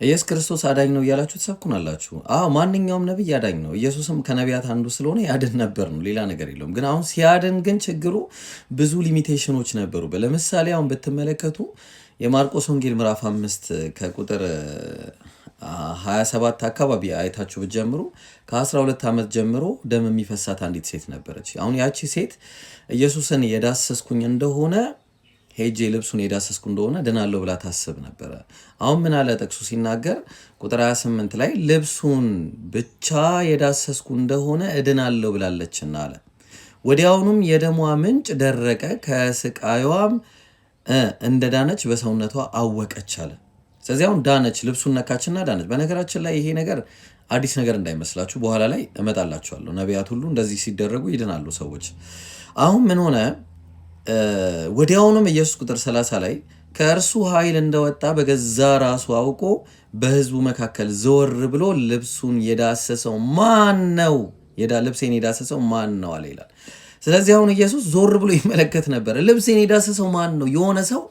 ኢየሱስ ክርስቶስ አዳኝ ነው እያላችሁ ትሰብኩናላችሁ። አዎ፣ ማንኛውም ነቢይ አዳኝ ነው። ኢየሱስም ከነቢያት አንዱ ስለሆነ ያድን ነበር ነው፣ ሌላ ነገር የለውም። ግን አሁን ሲያድን ግን ችግሩ ብዙ limitation ኦች ነበሩ። ለምሳሌ አሁን ብትመለከቱ የማርቆስ ወንጌል ምዕራፍ 5 ከቁጥር 27 አካባቢ አይታችሁ ብትጀምሩ ከ12 ዓመት ጀምሮ ደም የሚፈሳት አንዲት ሴት ነበረች። አሁን ያቺ ሴት ኢየሱስን የዳሰስኩኝ እንደሆነ፣ ሄጄ ልብሱን የዳሰስኩ እንደሆነ ድናለሁ ብላ ታስብ ነበረ። አሁን ምን አለ ጥቅሱ ሲናገር? ቁጥር 28 ላይ ልብሱን ብቻ የዳሰስኩ እንደሆነ እድናለሁ ብላለችና አለ። ወዲያውኑም የደሟ ምንጭ ደረቀ፣ ከስቃዩዋም እንደዳነች በሰውነቷ አወቀች አለ። ስለዚህ አሁን ዳነች፣ ልብሱን ነካችና ዳነች። በነገራችን ላይ ይሄ ነገር አዲስ ነገር እንዳይመስላችሁ፣ በኋላ ላይ እመጣላችኋለሁ። ነቢያት ሁሉ እንደዚህ ሲደረጉ ይድናሉ ሰዎች። አሁን ምን ሆነ? ወዲያውኑም ኢየሱስ ቁጥር 30 ላይ ከእርሱ ኃይል እንደወጣ በገዛ ራሱ አውቆ በሕዝቡ መካከል ዘወር ብሎ ልብሱን የዳሰሰው ማን ነው? ልብሴን የዳሰሰው ማን ነው አለ ይላል። ስለዚህ አሁን ኢየሱስ ዞር ብሎ ይመለከት ነበር። ልብሴን የዳሰሰው ማን ነው? የሆነ ሰው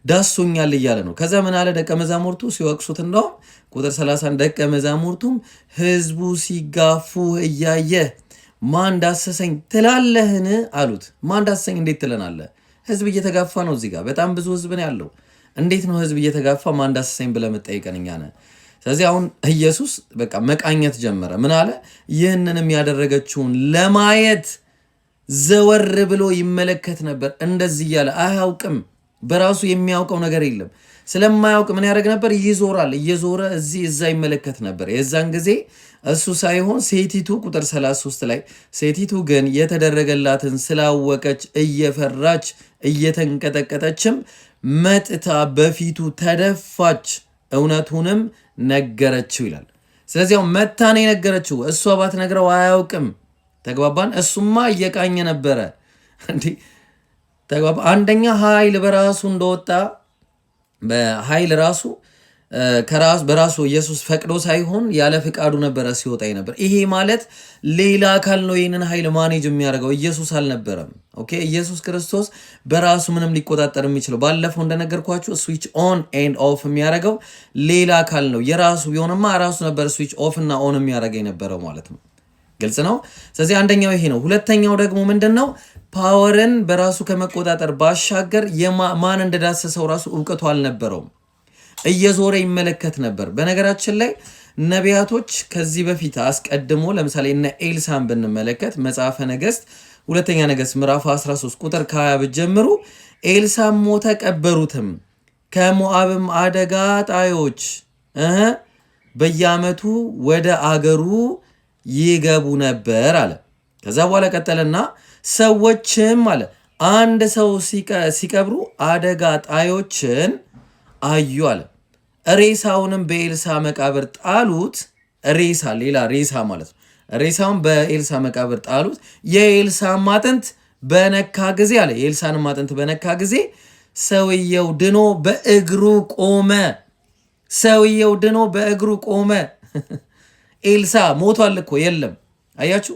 ዳሶኛል እያለ ነው። ከዛ ምን አለ? ደቀ መዛሙርቱ ሲወቅሱት፣ እንደውም ቁጥር 30፣ ደቀ መዛሙርቱም ሕዝቡ ሲጋፉ እያየ ማን ዳሰሰኝ ትላለህን? አሉት። ማን ዳሰሰኝ እንዴት ትለናለህ? ህዝብ እየተጋፋ ነው። እዚህ ጋር በጣም ብዙ ህዝብ ነው ያለው። እንዴት ነው ህዝብ እየተጋፋ ማን ዳሰሰኝ ብለህ የምትጠይቀን እኛ ነን? ስለዚህ አሁን ኢየሱስ በቃ መቃኘት ጀመረ። ምን አለ? ይህንንም ያደረገችውን ለማየት ዘወር ብሎ ይመለከት ነበር። እንደዚህ እያለ አያውቅም። በራሱ የሚያውቀው ነገር የለም። ስለማያውቅ ምን ያደርግ ነበር? ይዞራል። እየዞረ እዚህ እዛ ይመለከት ነበር። የዛን ጊዜ እሱ ሳይሆን ሴቲቱ፣ ቁጥር 33 ላይ ሴቲቱ ግን የተደረገላትን ስላወቀች እየፈራች እየተንቀጠቀጠችም መጥታ በፊቱ ተደፋች፣ እውነቱንም ነገረችው ይላል። ስለዚህ አሁን መጥታ ነው የነገረችው። እሷ ባትነግረው አያውቅም። ተግባባን? እሱማ እየቃኘ ነበረ። እንዲህ ተግባባ። አንደኛ ኃይል በራሱ እንደወጣ፣ በኃይል ራሱ ከራሱ በራሱ ኢየሱስ ፈቅዶ ሳይሆን ያለ ፍቃዱ ነበረ ሲወጣ ነበር። ይሄ ማለት ሌላ አካል ነው ይህንን ኃይል manage የሚያደርገው፣ ኢየሱስ አልነበረም። Okay፣ ኢየሱስ ክርስቶስ በራሱ ምንም ሊቆጣጠር የሚችለው፣ ባለፈው እንደነገርኳችሁ switch on and off የሚያደርገው ሌላ አካል ነው። የራሱ ቢሆንማ ራሱ ነበር switch off እና on የሚያደርገው የነበረው ማለት ነው። ግልጽ ነው። ስለዚህ አንደኛው ይሄ ነው። ሁለተኛው ደግሞ ምንድን ነው? Power ን በራሱ ከመቆጣጠር ባሻገር ማን እንደዳሰሰው ራሱ እውቀቱ አልነበረውም። እየዞረ ይመለከት ነበር። በነገራችን ላይ ነቢያቶች ከዚህ በፊት አስቀድሞ ለምሳሌ እነ ኤልሳን ብንመለከት መጽሐፈ ነገሥት፣ ሁለተኛ ነገሥት ምዕራፍ 13 ቁጥር ከ20 ብትጀምሩ ኤልሳም ሞተ፣ ቀበሩትም። ከሞዓብም አደጋ ጣዮች በየዓመቱ ወደ አገሩ ይገቡ ነበር አለ። ከዛ በኋላ ቀጠለና ሰዎችም አለ አንድ ሰው ሲቀብሩ አደጋ ጣዮችን አዩ አለ። ሬሳውንም በኤልሳ መቃብር ጣሉት። ሬሳ፣ ሌላ ሬሳ ማለት ነው። ሬሳውን በኤልሳ መቃብር ጣሉት። የኤልሳም አጥንት በነካ ጊዜ አለ፣ የኤልሳንም አጥንት በነካ ጊዜ ሰውየው ድኖ በእግሩ ቆመ። ሰውየው ድኖ በእግሩ ቆመ። ኤልሳ ሞቷል እኮ፣ የለም። አያችሁ፣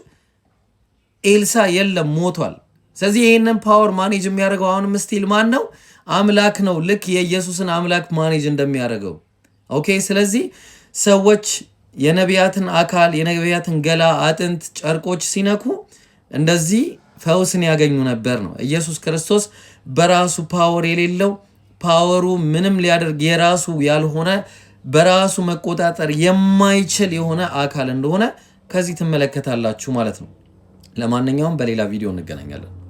ኤልሳ የለም፣ ሞቷል። ስለዚህ ይህንን power manage የሚያደርገው አሁንም still ማን ነው? አምላክ ነው። ልክ የኢየሱስን አምላክ manage እንደሚያደርገው። Okay። ስለዚህ ሰዎች የነቢያትን አካል፣ የነቢያትን ገላ፣ አጥንት፣ ጨርቆች ሲነኩ እንደዚህ ፈውስን ያገኙ ነበር ነው። ኢየሱስ ክርስቶስ በራሱ power የሌለው፣ power ኡ ምንም ሊያደርግ የራሱ ያልሆነ፣ በራሱ መቆጣጠር የማይችል የሆነ አካል እንደሆነ ከዚህ ትመለከታላችሁ ማለት ነው። ለማንኛውም በሌላ ቪዲዮ እንገናኛለን።